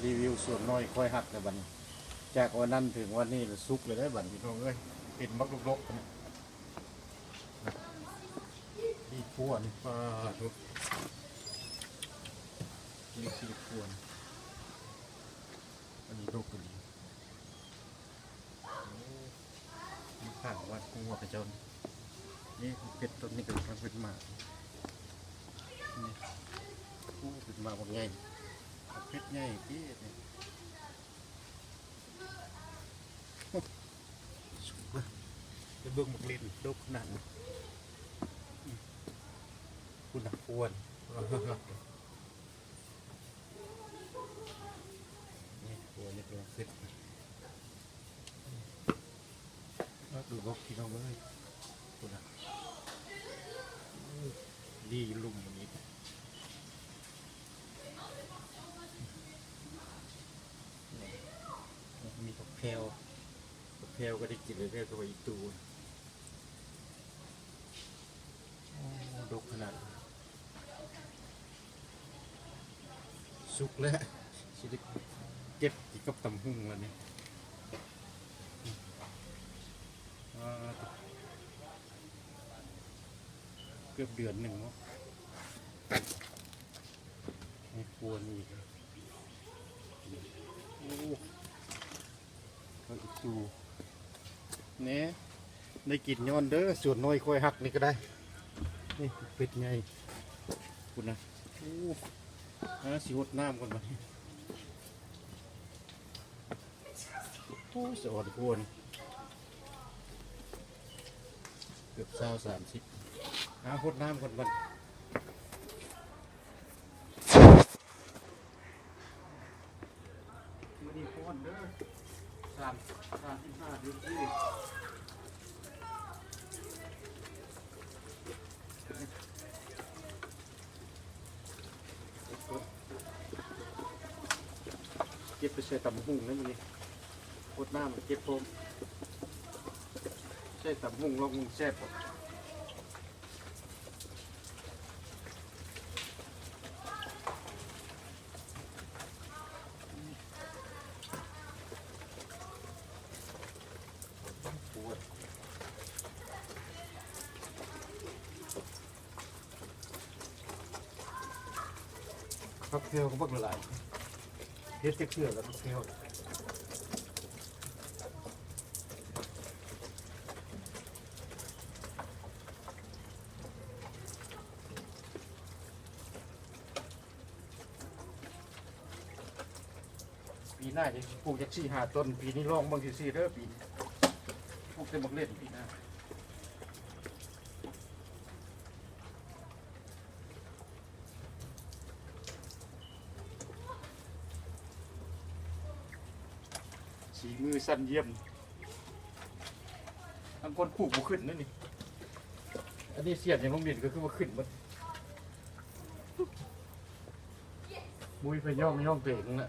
ຣີວິວສວນນ້ອຍຂ້ອຍຮັກໃນບັດນີ້ ຈາກວັນນັ້ນເຖິງວັນນີ້ລະສຸກເລີຍເດ້ບັດນີ້ ພີ່ນ້ອງເອີຍ ເປັນບັກດົກໆ ນີ້ ນີ້ພົວນີ້ ປາໂທ້ ນີ້ຄືພົວນີ້ ອັນນີ້ດົກອີ່ຫຼີ. ໂອ້ ມັນຂ້າງວັດຫົວເຂົາເຈົ້ານີ້ ນີ້ເປັດຕົນນີ້ກຳລັງເປັນໝາກ ນີ້ ໂອ້ ເປັນໝາກບັກໃຫຍ່ ເປັດໃຫຍ່ຕິນີ້ ໂອ້ ສຸກລະ ໄປເບິ່ງບັກຫຼິ້ນດົກຂະໜາດນີ້ ພຸ້ນນະ ພວນ. ນີ້ ໂອ້ ນີ້ກຳລັງຂຶ້ນ ເອົາ ດູບົກພີ່ນ້ອງເອີຍ ພຸ້ນນະ ໂອ້ ດີລຸ່ມອັນນີ້ ມີຜັກແພວ ຜັກແພວກໍໄດ້ກິນແລ້ວ ແຕ່ວ່າອີ່ຕູ ໂອ້ ດົກຂະໜາດ ສຸກແລ້ວ ຊິໄດ້ເກັບກິນກັບຕຳຫຸ່ງແລ້ວນີ້ ອາ ເກືອບເດືອນໜຶ່ງເນາະ ໃຫ້ຄົວນີ້ ໂອ້ ເອົາອີ່ຕູ ແນ່ ໄດ້ກິນຍ້ອນເດີ ສວນນ້ອຍຂ້ອຍຮັກນີ້ກໍໄດ້ ນີ້ເປັດໃຫຍ່ ພຸ້ນນະ ໂອ້ ອາ ຊິຫົດນ້ຳກ່ອນບັດນີ້ ໂອ້ ສະອອນໂພນ ເກືອບຊາວ ສາມສິບ ອາ ຫົດນ້ຳກ່ອນບັດ ມື້ນີ້ຮ້ອນເດີ ສາມ ສາມສິບຫ້າດີກຣີ ເກັບໄປໃສ່ຕຳບັກຫຸ່ງເດີມື້ນີ້ ຫົດນ້ຳເກັບພ້ອມ ໃສ່ຕຳບັກຫຸ່ງລອກໜຶ່ງແຊບ. ຜັກແພວກໍບັກຫຼາຍ ເຮັດຈັກເທື່ອລະຜັກແພວ. ປີໜ້າຈະປູກຈັກສີ່ຫ້າຕົ້ນ ປີນີ້ລອງເບິ່ງຊື່ໆເດີ ປີນີ້ ປູກແຕ່ບັກເລັ່ນ ປີໜ້າ ສີມືຊັ້ນຢ້ຽມ ບາງຄົນປູກບໍ່ຂຶ້ນເດ້ນີ້ ອັນນີ້ສຽນໃຫ້ລົງດິນກໍຄືບໍ່ຂຶ້ນໝົດ ບໍ່ມີໃຜຍ້ອງ ຍ້ອງໂຕເອງນະ.